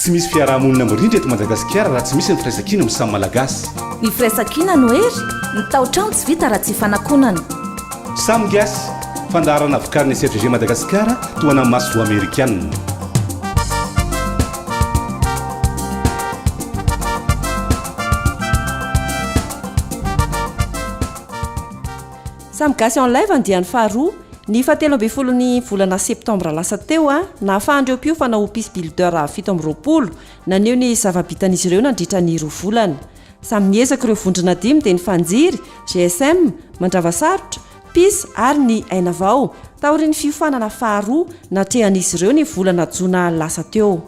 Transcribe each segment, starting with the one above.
Tsy misy fiaraha-monina mirindra eto Madagasikara raha tsy misy ny firaisankina amin'ny samy Malagasy. Ny firaisankina no hery, ny tao-trano tsy vita raha tsy ifanakonana. Samy Gasy, fandaharana vokarin'ny SFG Madagasikara tohanan'ny masoivoho amerikanina. Samy Gasy en Live andiany faharoa, ny fahatelo ambin'ny folon'ny volana septambra lasa teo, nahafahan'ireo mpiofana ho Peace Builder 27 naneho ny zava-bitan'izy ireo nandritra ny roa volana. Samy niezaka ireo vondrona dimy dia ny Fanjiry, GSM, Mandravasarotra, Peace ary ny Aina Vao, taorian'ny fiofanana faharoa natrehan'izy ireo ny volana jona lasa teo.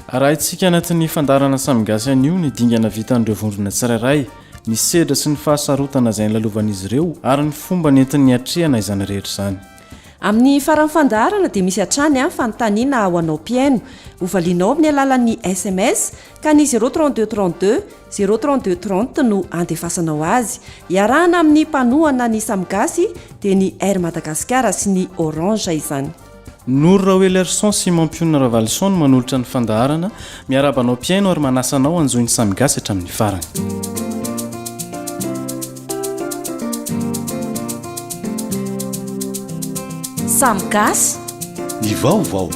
Arahintsika anatin'ny fandaharana Samy Gasy anio ny dingana vitan'ireo vondrona tsirairay, ny sedra sy ny fahasarotana izay nolalovan'izy ireo ary ny fomba nentiny niatrehana izany rehetra izany. Amin'ny faran'ny fandaharana dia misy hatrany fanontaniana ho anao mpihaino. Hovalianao amin'ny alalan'ny sms ka ny zéro 32 32 zéro 32 30 no andefasanao azy. Iarahana amin'ny mpanohana ny Samy Gasy dia ny Air Madagascar sy ny Orange izany. Noro Raoelerson sy Mampionona Ravalison no manolotra ny fandaharana. Miarahaba anao mpihaino ary manasa anao hanjohy ny Samy Gasy hatramin'ny farany. Samy Gasy. Ny vaovao.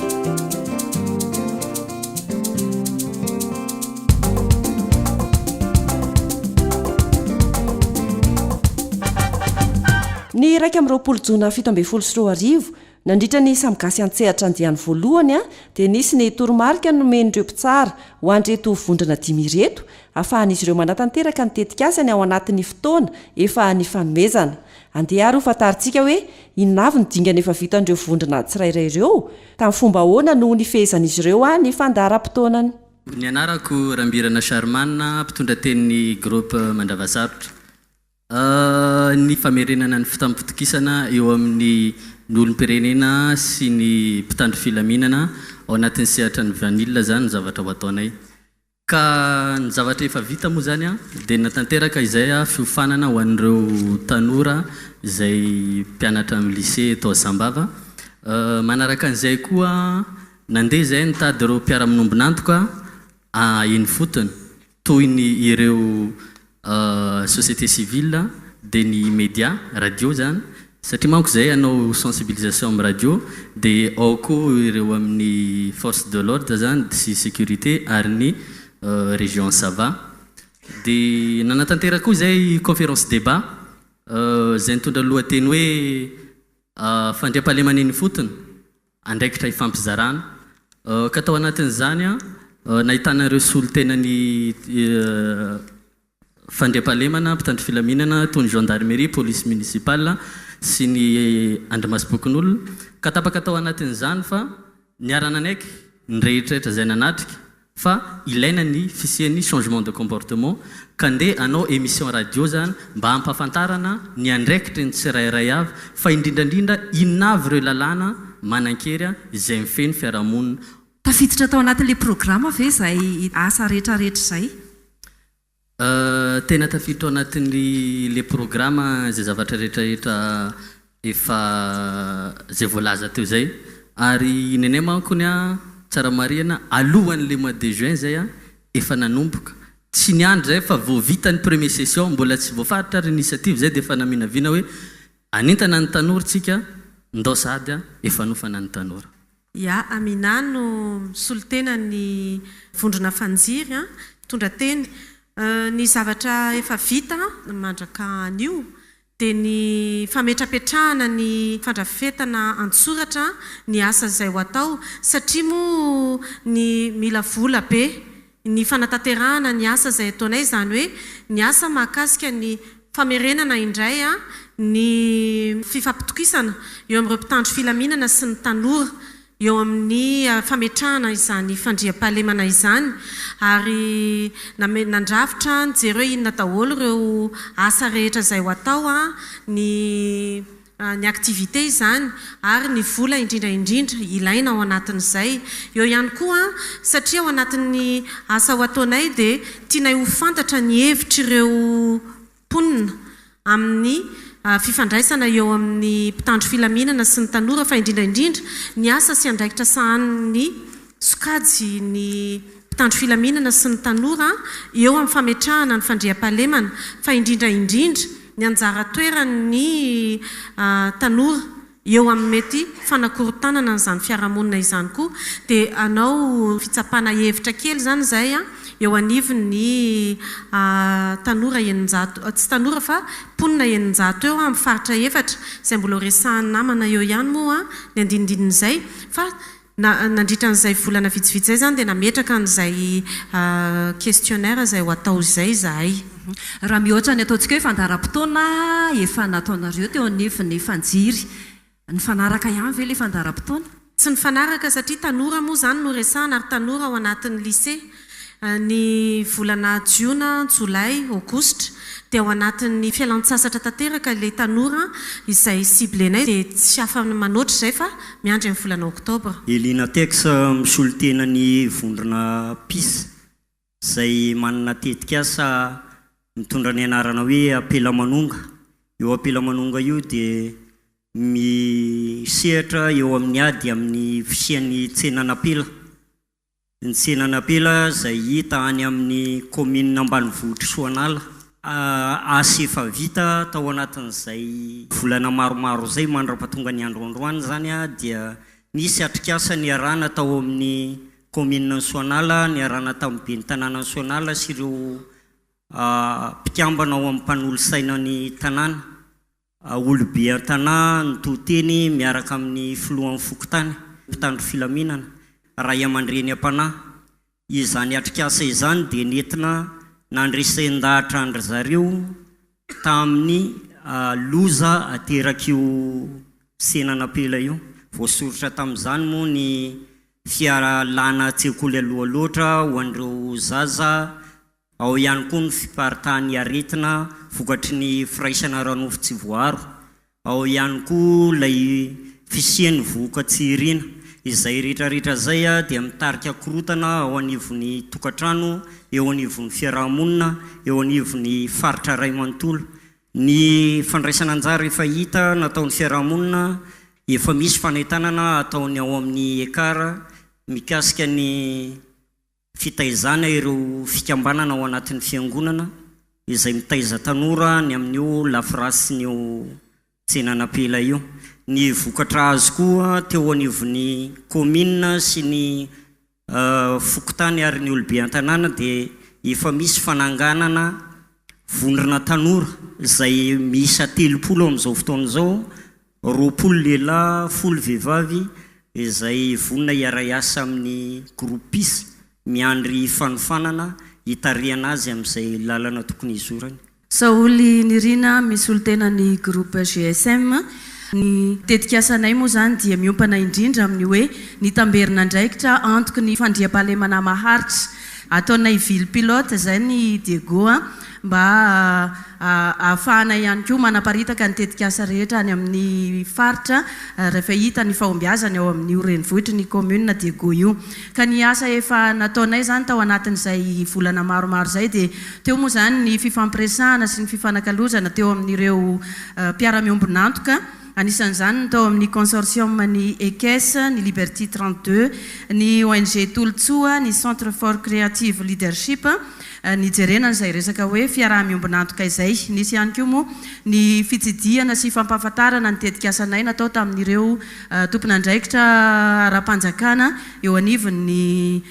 Ny 21 jona 2017, Nandritra ny Samy Gasy An-tsehatra andiany voalohany dia nisy ny toromarika nomen'ireo mpitsara ho an'ireto vondrona dimy ireto ahafahan'izy ireo manatanteraka ny tetikasany ao anatin'ny fotoana efa nifanomezana. Andeha ary hofantarintsika hoe inona avy ny dingana efa vitan'ireo vondrona tsirairay ireo, tamin'ny fomba ahoana no nifehezan'izy ireo ny fandaharam-potoanany. Ny anarako Rambirana Sharman, mpitondra tenin'ny groupe Mandravasarotra. Ny famerenana ny fitampitokisana eo amin'ny ny olom-pirenena sy ny mpitandro filaminana ao anatin'ny sehatra ny vanille izany no zavatra ho ataonay. Ka ny zavatra efa vita moa izany dia natanteraka izay fiofanana ho an'ireo tanora izay mpianatra amin'ny lycée eto Sambava. Manaraka an'izay koa nandeha izay nitady ireo mpiara-minombon'antoka eny ifotony toy ny ireo société civile dia ny media, radio izany, satria manko izay hanao sensibilisation amin'ny radio dia ao koa ireo amin'ny force de l'ordre izany sy sécurité ary ny région Sava. Dia nanatanteraka koa izay conférence débat izay nitondra ny lohateny hoe fandriampahalemana eny ifotony. Andraikitra ifampizarana. Ka tao anatin'izany, nahitana ireo solontenan'ny fandriampahalemana, mpitandro filaminana toy ny gendarmerie, police municipale sy ny andrimasom-pokonolona. Ka tapaka tao anatin'izany fa niara-nanaiky ny rehetrarehetra izay nanatrika fa ilaina ny fisian'ny changement de comportement ka ndeha hanao émission radio zany mba hampafantarana ny andraikitry ny tsirairay avy fa indrindra indrindra inona avy ireo lalàna manankery izay mifehy ny fiarahamonina. Tafiditra tao anatin'ilay programa ve izay asa rehetrarehetra izay? Tena tafiditra ao anatin'ny le programa izay zavatra rehetra rehetra efa izay voalaza teo izay ary nenay mankony an tsara marihana alohan'ny le mois de juin izay an efa nanomboka tsy niandry izay fa vao vita ny premier session mbola tsy voafaritra ary initiative izay dia efa naminavina hoe hanentana ny tanora tsika ndao sahady an efa hanofana ny tanora. Ya, Amina no misolo tena ny vondrona Fanjiry, mpitondra teny. Ny zavatra efa vita mandraka anio dia ny fametrapetrahana ny fandrafetana an-tsoratra ny asa izay ho atao satria moa ny mila vola be ny fanatanterahana ny asa izay ataonay, izany hoe ny asa mahakasika ny famerenana indray ny fifampitokisana eo amin'ireo mpitandro filaminana sy ny tanora eo amin'ny fametrahana izany fandriampahalemana izany ary nandrafitra nijery hoe inona daholo ireo asa rehetra izay ho atao, ny ny activité izany ary ny vola indrindra indrindra ilaina ao anatin'izay. Eo ihany koa satria ao anatin'ny asa ho ataonay dia tianay ho fantatra ny hevitr'ireo mponina amin'ny fifandraisana eo amin'ny mpitandro filaminana sy ny tanora fa indrindra indrindra ny asa sy andraikitra sahanin'ny sokajy ny. mpitandro filaminana sy ny tanora eo amin'ny fametrahana ny fandriampahalemana fa indrindra indrindra ny anjara toeran'ny tanora eo amin'ny mety fanakorontanana an'izany fiarahamonina izany koa dia hanao fitsapana hevitra kely izany izahay eo anivon'ny tanora 600, tsy tanora fa mponina 600 eo amin'ny faritra efatra izay mbola ho resahan'ny namana eo ihany moa ny andinindin'izay fa Na, nandritra an'izay volana vitsivitsy izay izany dia nametraka an'izay questionnaire izay ho atao izay izahay. Raha mihoatra ny ataontsika hoe fandaharam-potoana efa nataonareo teo anivon'ny Fanjiry, nifanaraka ihany ve ilay fandaharam-potoana? Tsy nifanaraka satria tanora moa izany no resahana ary tanora ao anatin'ny lycée. Ny volana jiona, jolay, aogositra dia ao anatin'ny fialantsasatra tanteraka ilay tanora izay ciblé-nay dia tsy afa-manoatra izay fa miandry ny volana oktobra. Elina Tex misolo tena ny vondrona Peace izay manana tetikasa mitondra ny anarana hoe Ampelamanonga. Io Ampelamanonga io dia misehatra eo amin'ny ady amin'ny fisian'ny tsenan'ampela. Ny tsenan'ampela izay hita any amin'ny kaominina ambanivohitr'i Soanala. Asa efa vita tao anatin'izay volana maromaro izay mandra-pahatonga ny andro androany izany dia nisy atrikasa niarahana tao amin'ny kaomininan'i Soanala niarahana tamin'ny ben'ny tanànan'i Soanala sy ireo mpikambana ao amin'ny mpanolotsainan'ny tanàna. Olobe an-tanà nitohy teny miaraka amin'ny filohan'ny fokontany, mpitandro filaminana, raiamandreny am-panahy. Izany atrikasa izany dia nentina nandresen-dahatra an-dry zareo tamin'ny loza aterak'io tsenan'ampela io. Voasoritra tamin'izany moa ny fialana an-tsekoly aloha loatra ho an'ireo zaza Ao ihany koa ny fiparitahan'ny aretina vokatry ny firaisana ara-nofo tsy voaaro. Ao ihany koa ilay fisian'ny vohoka tsy iriana. Izay rehetrarehetra izay dia mitarika korontana ao anivon'ny tokantrano, eo anivon'ny fiaraha-monina, eo anivon'ny faritra iray manontolo. Ny fandraisana anjara efa hita nataon'ny fiaraha-monina, efa misy fanentanana ataon'ny ao amin'ny Ekar mikasika ny fitaizana ireo fikambanana ao anatin'ny fiangonana izay mitaiza tanora ny amin'io lafirasin'io tsenan'ampela io. Ny vokatra azo koa teo anivon'ny kaominina sy ny fokontany ary ny olobe an-tanàna dia efa misy fananganana vondrona tanora izay miisa 30 amin'izao fotoana izao 20 lehilahy, folo vehivavy izay vonona hiara-hiasa amin'ny Groupe Peace, miandry fanofanana hitarihana azy amin'izay lalana tokony hizorany. Saholy Nirina, misolo tena ny Groupe GSM. Ny tetikasanay moa izany dia miompana indrindra amin'ny hoe ny tamberin'andraikitra antoky ny fandriampahalemana maharitra. Ataonay ville pilote izay ny Diego mba ahafahana ihany koa manaparitaka ny tetikasa rehetra any amin'ny faritra rehefa hita ny fahombiazany ao amin'io renivohitry ny commune Diego io. Ka ny asa efa nataonay izany tao anatin'izay volana maromaro izay dia teo moa izany ny fifampiresahana sy ny fifanakalozana teo amin'ireo mpiara-miombon'antoka, anisan'izany ny tao amin'ny consortium ny ECES, ny Liberty 32, ny ONG Tolotsoa, ny Centre for Creative Leadership, nijerena an'izay resaka hoe fiaraha-miombon'antoka izay. Nisy ihany koa moa ny fitsidihana sy fampahafantarana ny tetikasanay natao tamin'ireo tompon'andraikitra ara-panjakana eo anivon'ny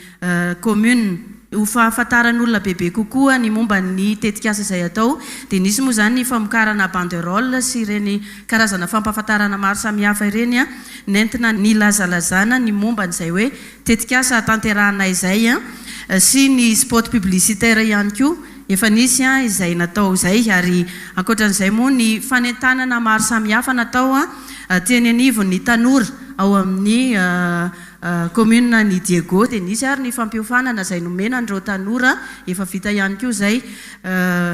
commune. Ho fahafantaran'olona bebe kokoa ny momba ny tetikasa izay atao dia nisy moa izany ny famokarana banderole sy ireny karazana fampahafantarana maro samihafa ireny nentina nilazalazana ny momba an'izay hoe tetikasa tanterahanay izay sy ny spot publicitaire ihany koa efa nisy izay natao izay ary ankoatran'izay moa ny fanentanana maro samihafa natao teny anivon'ny tanora ao amin'ny commune ny Diego dia nisy ary ny fampiofanana izay nomena an'ireo tanora efa vita ihany koa izay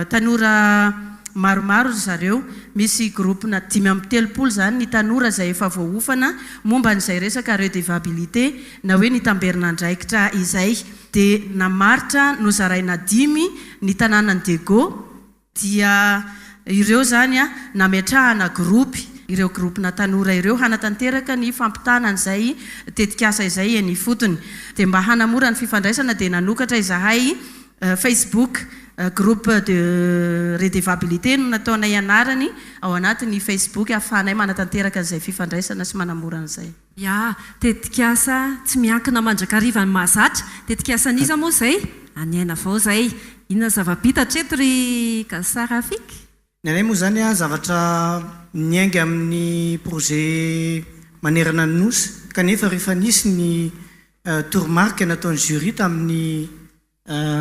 tanora maromaro ry zareo misy groupe-na 35 izany ny tanora izay efa voaofana momba an'izay resaka redevabilité na hoe ny tamberin'andraikitra izay dia namaritra nozaraina dimy ny tanànan'i Diego dia ireo izany nametrahana gropy. ireo gropina tanora ireo hanatanteraka ny fampitana an'izay tetikasa izay eny ifotony. Dia mba hanamora ny fifandraisana dia nanokatra izahay Facebook, groupe de redevabilité no nataonay anarany ao anatin'ny Facebook ahafahanay manatanteraka an'izay fifandraisana sy manamora an'izay. Ya, tetikasa tsy miankina mandrakariva ny mahazatra. Tetikasan'iza moa izay? An'i Aina vao izay. Inona ny zava-bita hatreto ry Gasa Rafik? Ny anay moa izany zavatra niainga amin'ny projet manerana ny Nosy kanefa rehefa nisy ny toromarika nataon'ny jury tamin'ny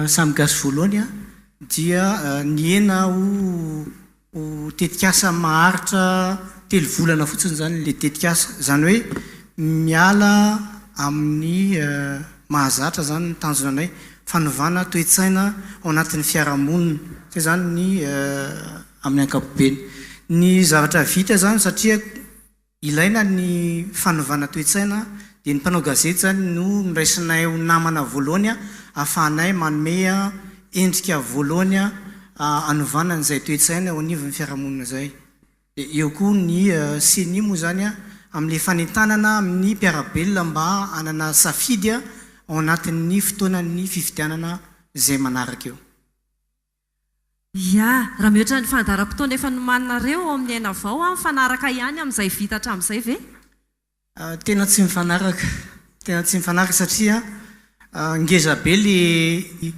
Samy gasy voalohany dia nihena ho ho tetikasa maharitra telo volana fotsiny izany ilay tetikasa. Izany hoe miala amin'ny mahazatra izany ny tanjona anay, fanovana toe-tsaina ao anatin'ny fiarahamonina. Izay izany ny amin'ny ankapobeny. Ny zavatra vita izany satria Ilaina ny fanovana toe-tsaina dia ny mpanao gazety izany no noraisinay ho namana voalohany ahafahanay manome endrika voalohany hanovana an'izay toe-tsaina eo anivon'ny fiarahamonina izay. Dia eo koa ny ceni moa izany amin'ilay fanentanana amin'ny mpiara-belona mba hanana safidy ao anatin'ny fotoanan'ny fifidianana izay manaraka eo. Ia, raha mihoatra ny fandaharam-potoana efa nomaninareo ao amin'ny Aina Vao an, mifanaraka ihany amin'izay vita hatramin'izay ve? Tena tsy mifanaraka, tena tsy mifanaraka satria ngeza be le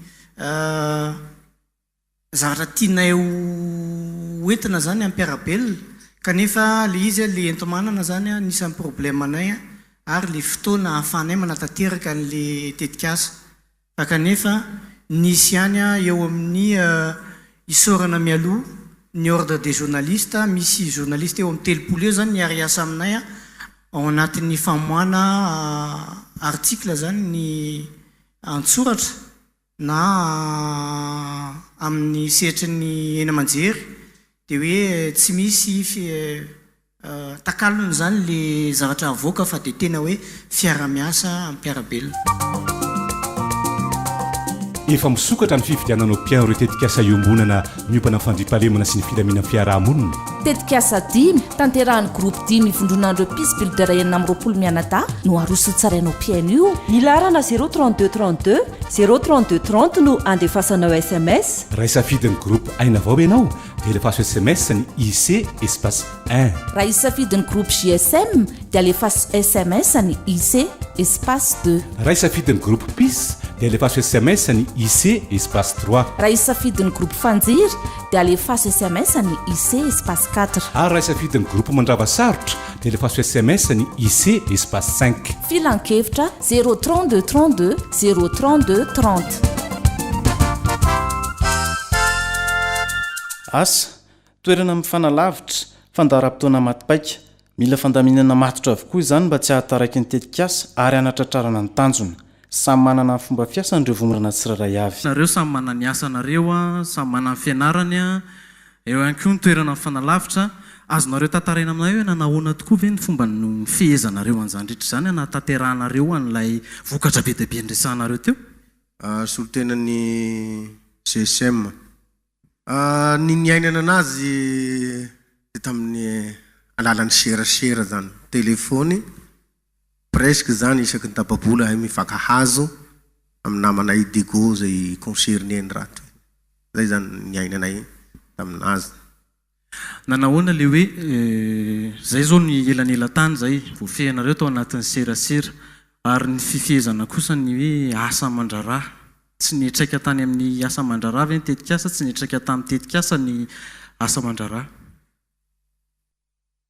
zavatra tianay ho entina zany amin'ny mpiara-belona kanefa le izy le enti-manana zany anisan'ny problème anay ary le fotoana ahafahanay manatanteraka an'le tetikasa. Fa kanefa nisy ihany eo amin'ny isaorana mialoha ny ordre des journalistes, misy journaliste eo amin'ny 30 eo izany niara-hiasa aminay ao anatin'ny famoahana article izany ny an-tsoratra na amin'ny sehatry ny haino aman-jery dia hoe tsy misy Takalony izany le zavatra avoaka fa dia tena hoe fiara-miasa amin'ny mpiara-belona. Efa misokatra ny fifidianana ho mpihaino ireo tetikasa iombonana miompana amin'ny fandriampahalemana sy ny filaminan'ny fiaraha-monina. Tetikasa dimy, tanterahan'ny groupe dimy ivondronan'ireo Peace Builder 26 mianadahy no aroso hotsaraina ho mpihaino io. Ny laharana zéro 32 32 zéro 32 30 no andefasanao sms. Raha hisafidy ny groupe Aina Vao ianao dia alefaso sms ny IC espace un. Raha hisafidy ny groupe JSM dia alefaso sms ny IC espace deux. Raha hisafidy ny groupe Peace dia alefaso sms ny IC espace trois. Raha hisafidy ny groupe Fanjiry dia alefaso sms ny IC espace quatre. Ary raha hisafidy ny groupe Mandrava Sarotra dia alefaso sms ny IC espace cinq. Filankevitra zéro 32 32 zéro 32 30. Asa, toerana mifanalavitra, fandaharam-potoana maty paika. Mila fandaminana matotra avokoa izany mba tsy hahataraiky ny tetikasa ary hanatratrarana ny tanjona. Samy manana ny fomba fiasany ireo vondrona tsirairay avy. Nareo samy manana ny asanareo a, samy manana ny fianarany a, eo ihany koa ny toerana mifanalavitra. Azonareo tantaraina aminay hoe nanahoana tokoa ve ny fomba nifehezanareo an'izany rehetra izany hanatanterahanareo an'ilay vokatra be dia be niresahanareo teo? Solontenan'ny GSM. Ny niainana anazy dia tamin'ny alalan'ny serasera zany, telefony, presque zany isaky ny tapa-bola ahay mifankahazo amin'ny namanay Diego zay concerné ny raha toy. Zay zany ny niainanay taminazy. Nanahoana le hoe zay zao ny elanelan-tany zay voafehinareo tao anatin'ny serasera ary ny fifehezana kosa ny hoe asa aman-draharaha. Tsy niantraika tany amin'ny asa aman-draharaha ve ny tetikasa? Tsy niantraika tamin'ny tetikasa ny asa aman-draharaha?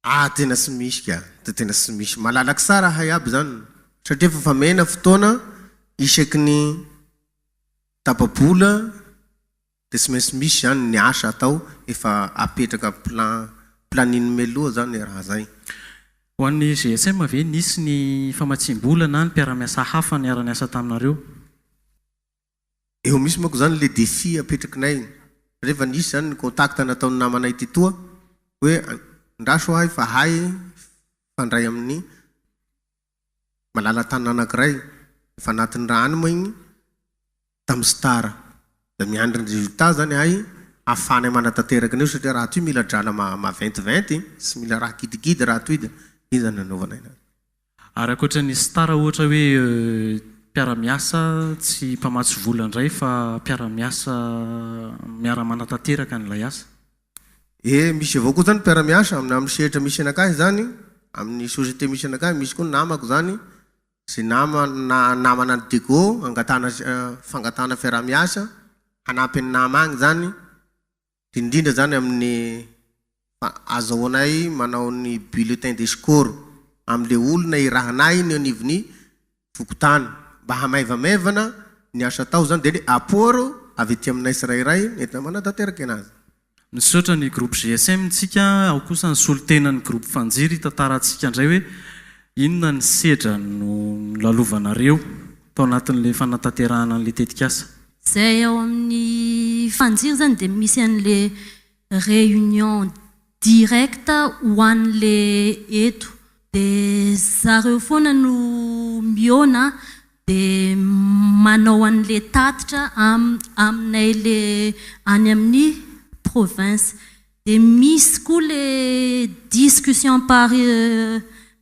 Ah tena tsy misy ka, de tena tsy misy. Malalaka tsara ahay aby zany satria efa famena fotoana isaky ny tapa-bola Dia tsy maintsy misy zany ny asa atao efa apetraka plan planning mialoha zany raha zay. Ho an'ny GSM ve nisy ny famatsiam-bola na ny mpiara-miasa hafa niara-niasa taminareo? Eo misy manko zany le défi apetrakinay satria efa nisy zany ny contact nataon'ny namanay tetoa hoe andraso ahy fa hay hifandray amin'ny malala-tanana anankiray efa anatin'ny raha any moa igny tamin'ny star dia miandry ny résultat zany ahy. ahafahanay manatanteraka an'io satria raha toy mila drala maventiventy sy mila raha kidikidy raha toy dia iny zany nanaovanay anazy. Ary ankoatra ny star ohatra hoe mpiara-miasa tsy mpamatsy vola indray fa mpiara-miasa miara-manatanteraka an'ilay asa. E, misy avao koa zany mpiara-miasa amin'ny amin'ny sehatra misy anakahy zany, amin'ny société misy anakahy misy koa ny namako zany, zay nama na namana any Diego angatahana fangatahana fiaraha-miasa hanampy ny nama agny zany, indrindra zany amin'ny azahoanay manao ny bulletin de score amin'le olona irahanay ny anivon'ny fokontany mba hamaivamaivana ny asa atao zany dia le apport avy aty aminay tsirairay entina manatanteraka anazy. Misaotra ny groupe GSM tsika, ao kosa ny solontenan'ny groupe Fanjiry hitantarantsika indray hoe inona ny sedra no nolalovanareo tao anatin'ilay fanatanterahana an'ilay tetikasa. Izay ao amin'ny Fanjiry izany dia misy an'ilay réunion directe ho an'le eto. De zareo foana no mihaona de manao an'le tatitra aminay le any amin'ny province. De misy koa le discussion par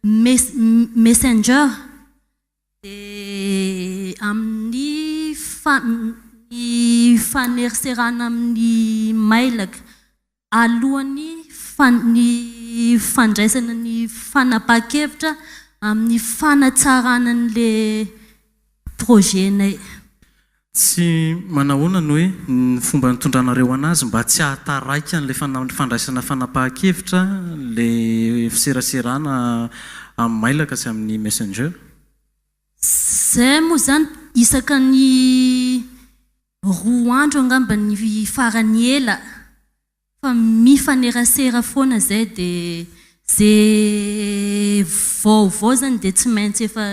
messenger. Dia amin'ny ny fanerserana amin'ny mailaka alohan'ny ny fandraisana ny fanapahan-kevitra amin'ny fanatsarana an'ilay projet-nay. Tsy manahoana ny hoe ny fomba nitondranareo anazy mba tsy hahataraiky an'ilay fandraisana fanapahan-kevitra ilay fiseraserana amin'ny mailaka sy amin'ny messenger? Zay moa zany isaka ny roa andro angamba ny farany ela fa mifanerasera foana zay de ze vaovao zany de tsy maintsy efa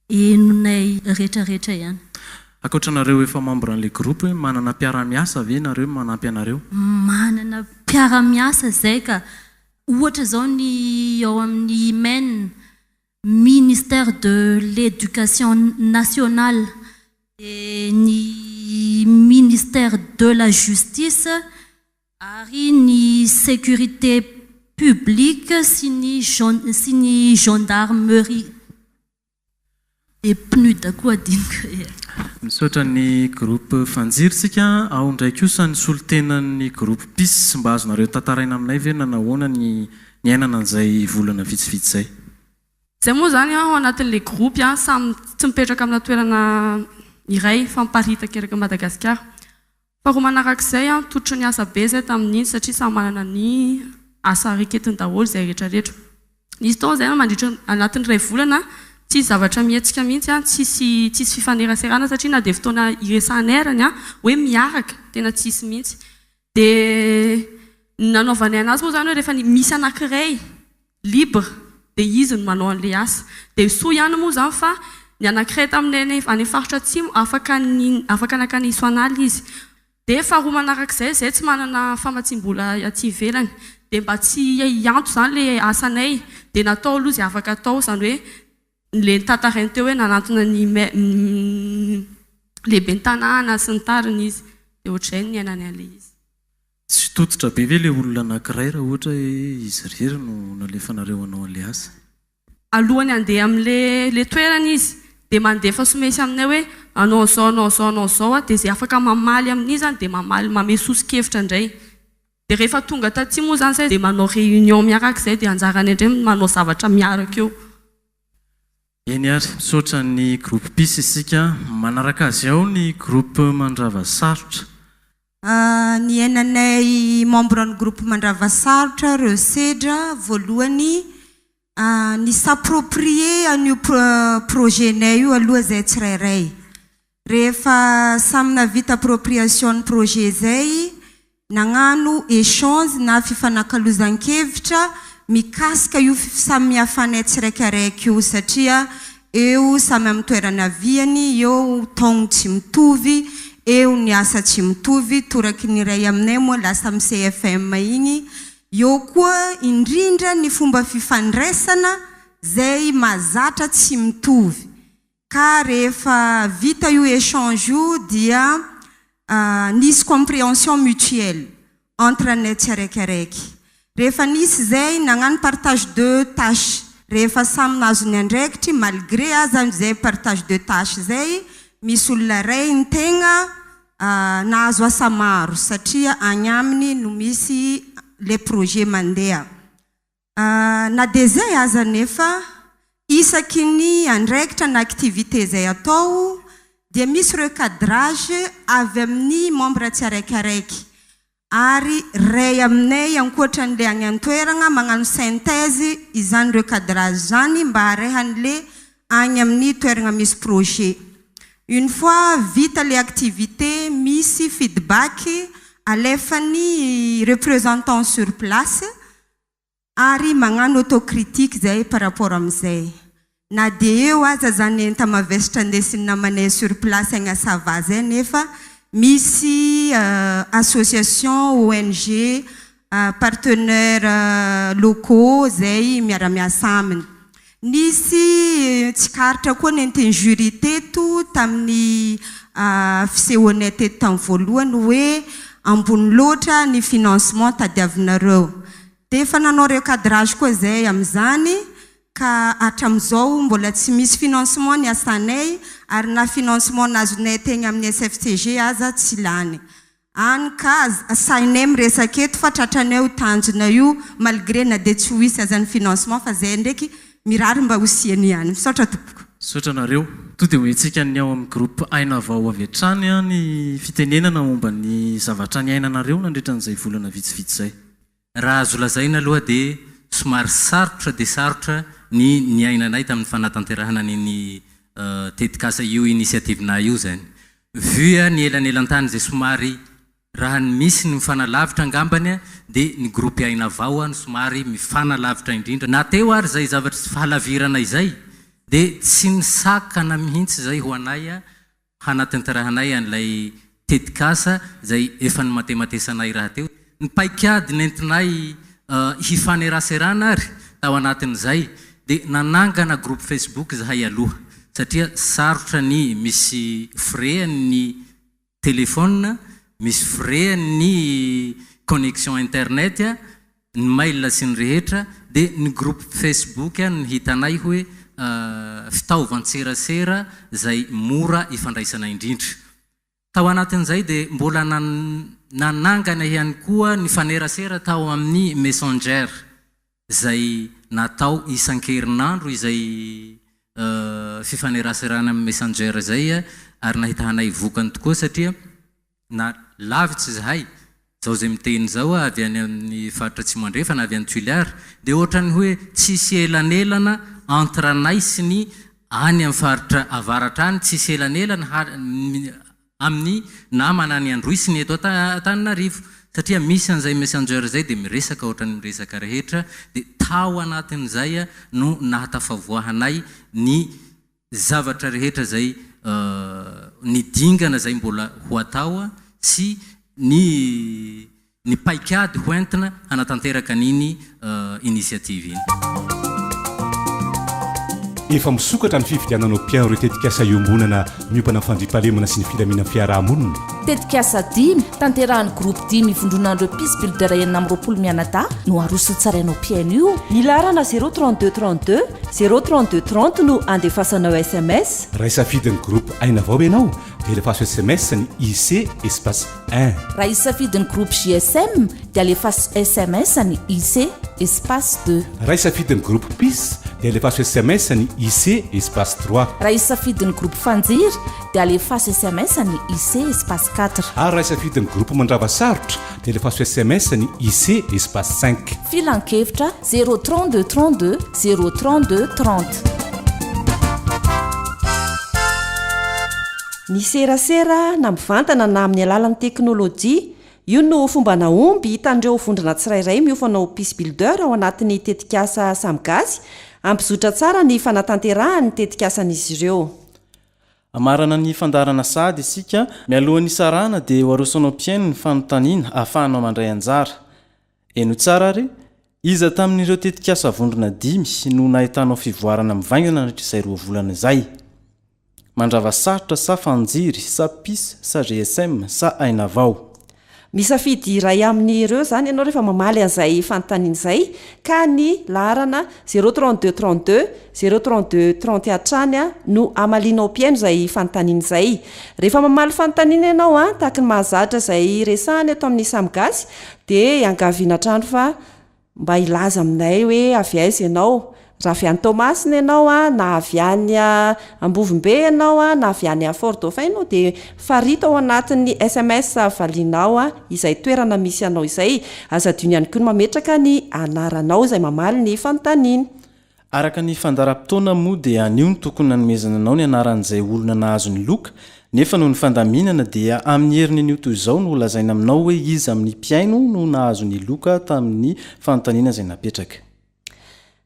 henonay retraretra ihany. Ankoatra anareo efa membre an'ilay groupe hoe manana mpiara-miasa ve nareo manampy anareo? Manana mpiara-miasa zay ka, ohatra zao ny ao amin'ny men, Ministère de l'éducation nationale, dia ny Ministère de la justice ary ny sécurité publique sy ny sy ny gendarmerie. Dia PNUD koa adinoko e. Misaotra ny groupe Fanjiry tsika, ao indray kosa ny solontenan'ny groupe Peace, mba azonareo tantaraina aminay ve nanahoana ny niainana an'izay volana vitsivitsy izay? Zay moa zany ao anatin'le groupe an, samy tsy mipetraka amina toerana iray fa miparitaka eraky Madagasikara. Faharoa manarak'izay an, tototry ny asa be zay tamin'iny satria samy manana ny asa reketiny daholo izay rehetra rehetra. Nisy fotoana zay mandritra anatin'ny iray volana tsisy zavatra mihetsika mihitsy an, tsisy tsisy fifaneraserana satria na dia fotoana iresahanay arany an, hoe miaraka tena tsisy mihitsy. Dia ny nanaovanay anazy moa izany hoe rehefa misy anankiray libre dia izy no manao an'ilay asa. Dia soa ihany moa izany fa ny anankiray taminay any any faritra atsimo afaka ny afaka nankany Soanala izy. Dia faharoa manarak'izay, izay tsy manana famatsiam-bola aty ivelany. Dia mba tsy hianto izany ilay asanay dia natao aloha izay afaka atao, izany hoe ilay notantarainy teo hoe nanantona ny lehiben'ny tanàna sy ny tariny izy. Dia ohatr'izay no niainany an'ilay izy. Tsy tototra be ve le olona anakiray raha ohatra hoe izy irery no nalefanareo hanao an'le asa? Alohan'ny handeha amin'le le toerana izy dia mandefa somesy aminay hoe hanao an'izao hanao an'izao hanao an'izao aho dia izay afaka mamaly amin'iny izany dia mamaly mamehy soso-kevitra indray. Dia rehefa tonga taty moa izany izay dia manao réunion miaraka izay dia anjaranay indray manao zavatra miaraka eo. Eny ary, misaotra ny groupe Peace isika. Manaraka azy ao ny groupe Mandrava Sarotra. Niainanay membre ny groupe Mandrava Sarotra reo sedra voalohany ni s'approprier an'io projet nay io aloha zay tsirairay. Rehefa samy nahavita appropriation ny projet zay, nagnano échange na fifanakalozan-kevitra mikasika io fisamihafanay tsiraikaraiky io satria eo samy amin'ny toerana aviany, eo taogno tsy mitovy, eo ny asa tsy mitovy, toraky ny iray aminay moa lasa amin'ny CFM igny, eo koa indrindra ny fomba fifandraisana zay mahazatra tsy mitovy. Ka rehefa vita io échange io dia. Nisy comprehension mutuelle entre anay tsiaraikiaraiky. Rehefa nisy izay, nagnano partage de tâches. Rehefa samy nahazo ny andraikitry, malgré aza izay partage de tâches izay, misy olona iray ny tegna nahazo asa maro satria agny aminy no misy le projet mandeha. Na dia izay aza anefa, isaky ny andraikitra na activité izay atao dia misy recadrage avy amin'ny membre tsiaraikiaraiky ary ray aminay ankoatra an'ilay agny an-toeragna magnano synthèse izany recadrage izany mba harehan'le agny amin'ny toeragna misy projet. Une fois vita le activité misy feedback alefan'ny représentant sur place ary magnano autocritique zay par rapport amizay. Na dia eo aza zany enta-mavesatra andesin'ny namanay sur place agny à Sava zay nefa misy association, ONG, partenaires locaux zay miara-miasa aminy. Nisy tsikaritra koa nentin'ny jury teto tamin'ny fisehoanay teto tamin'ny voalohany hoe ambony loatra ny financement tadiavinareo. Dia efa nanao recadrage koa izay amin'izany ka hatramin'izao mbola tsy misy financement ny asanay ary na financement nazonay teny amin'ny SFCG aza tsy lany. Any ka sahinay miresaka eto fa tratranay io tanjona io malgré na dia tsy ho hisy aza ny financement fa zay ndraiky mirary mba ho siany ihany. Misaotra tompoko. Misaotra anareo. To dia hoentsika ny ao amin'ny groupe Aina Vao avy hatrany ny fitenenana momba ny zavatra niainanareo nandritra an'izay volana vitsivitsy izay. Raha azo lazaina aloha dia somary sarotra dia sarotra ny niainanay tamin'ny fanatanterahana an'iny tetikasa io initiative-na io izany. Vu ny elanelan-tany izay somary raha ny misy ny mifanalavitra angambany dia ny groupe Aina Vao no somary mifanalavitra indrindra. Na teo ary izay zavatra tsy fahalavirana izay dia tsy nisakana mihitsy izay ho anay hanatanterahanay an'ilay tetikasa izay efa nimatematesanay rahateo. Ny paikady nentinay hifaneraserana ary tao anatin'izay dia nanangana groupe Facebook izahay aloha satria sarotra ny misy frais ny téléphone, misy frais ny connexion internet, ny mail sy ny rehetra dia ny groupe Facebook no hitanay hoe fitaovan-tserasera izay mora ifandraisana indrindra. Tao anatin'izay dia mbola nanangana ihany koa ny fanerasera tao amin'ny Messenger izay natao isan-kerinandro izay fifaneraserana amin'ny Messenger izay ary nahitahanay vokany tokoa satria na lavitra izahay, izao izay miteny izao avy any amin'ny faritra Atsimo Andrefana, avy any Tuléar, dia ohatran'ny hoe tsisy elanelana entre anay sy ny any amin'ny faritra avaratra any, tsisy elanelana amin'ny namana any Androy sy ny eto Antananarivo, satria misy an'izay messenger izay dia miresaka ohatran'ny miresaka rehetra, dia tao anatin'izay no nahatafavoahanay ny zavatra rehetra izay ny dingana izay mbola ho atao sy ny ny paikady ho entina hanatanteraka an'iny initiative iny. Efa misokatra ny fifidianana ho mpiaro ireo tetikasa iombonana miompana amin'ny fandriampahalemana sy ny filaminan'ny fiaraha-monina. Tetikasa dimy, tanterahan'ny groupe dimy ivondronan'ireo Peace Builder 26 mianadahy no aroso tsarainao mpihaino io. Ny laharana zéro 32 32 zéro 32 30 no andefasanao sms. Raha hisafidy ny groupe Aina Vao ianao dia alefaso sms ny IC espace un. Raha hisafidy ny groupe JSM dia alefaso sms ny IC espace deux. Raha hisafidy ny groupe Peace dia alefaso sms ny IC espace trois. Raha hisafidy ny groupe Fanjiry dia alefaso sms ny IC espace quatre. Ary raha hisafidy ny groupe Mandrava Sarotra dia alefaso sms ny IC espace cinq. Filankevitra zéro 32 32 zéro 32 30. Ny serasera na mivantana na amin'ny alalan'ny teknolojia, io no fomba nahomby hitan'ireo vondrona tsirairay miofana ho Peace Builder ao anatin'ny tetikasa Samy Gasy hampizotra tsara ny fanatanterahany ny tetikasan'izy ireo. Hamarana ny fandaharana sahady isika. Mialohan'ny hisarahana dia ho arosonao mpihaino ny fanontaniana ahafahanao mandray anjara. Henoy tsara ary, Iza tamin'ireo tetikasa vondrona dimy no nahitanao fivoarana mivaingana nandritra izay roa volana izay? Mandrava sarotra sa Fanjiry sa Peace sa GSM sa Aina Vao? Misafidy iray amin'ireo izany ianao rehefa mamaly an'izay fanontaniana izay ka ny laharana zéro 32 32, zéro 32 30 hatrany no hamalianao mpihaino izay fanontaniana izay. Rehefa mamaly fanontaniana ianao, tahaka ny mahazatra izay resahana eto amin'ny Samy Gasy dia iangaviana hatrany fa Mba hilaza aminay hoe avy aiza ianao? Raha avy any Toamasina ianao na avy any Ambovombe ianao na avy any Fort Dauphin ianao dia farito ao anatin'ny sms valianao izay toerana misy anao izay. Aza adino ihany koa ny mametraka ny anaranao izay mamaly ny fanontaniana. Araka ny fandaharam-potoana moa dia anio no tokony nanomezana anao ny anaran'izay olona nahazo ny loka, nefa noho ny fandaminana dia amin'ny heriny anio toy izao no holazaina aminao hoe iza amin'ny mpihaino no nahazo ny loka tamin'ny fanontaniana izay napetraka.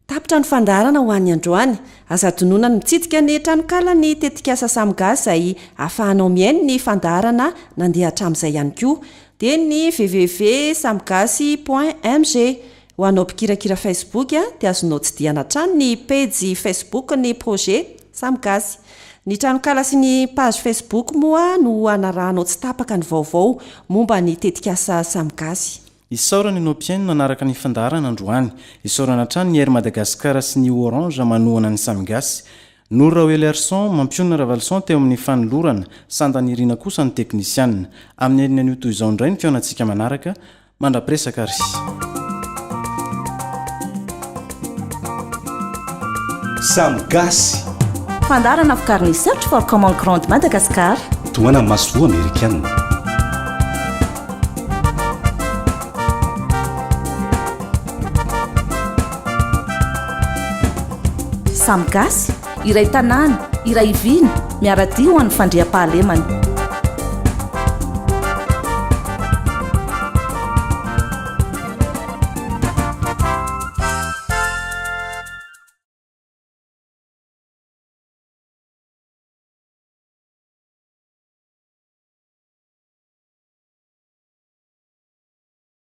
Tapitra ny fandaharana ho an'ny androany. Aza adinoina ny mitsidika ny tranokalan'ny tetikasa Samy Gasy izay ahafahanao mihaino ny fandaharana nandeha hatramin'izay ihany koa. Dia ny www.samigasy point mg. Ho anao mpikirakira Facebook dia azonao tsidihana hatrany ny pejy Facebook ny projet Samy Gasy. Ny tranonkala sy ny page Facebook moa no hanarahanao tsy tapaka ny vaovao momba ny tetikasa Samy Gasy. Isaorana ianao mpihaino nanaraka ny fandaharana androany. Isaorana hatrany ny Air Madagascar sy ny Orange manohana ny Samy Gasy. Noro Raoeliarison, Mampionona Ravalison teo amin'ny fanolorana, Sanda Nirina kosa ny teknisianina. Amin'ny heriny anio toy izao indray ny fihaonantsika manaraka. Mandra-piresaka ary. Samy gasy. Fandaharana vokarin'ny Search for Common Ground Madagascar. Tohanan'ny masoivoho amerikana. Samy gasy, iray tanàna, iray vina, miara-dia ho an'ny fandriampahalemana.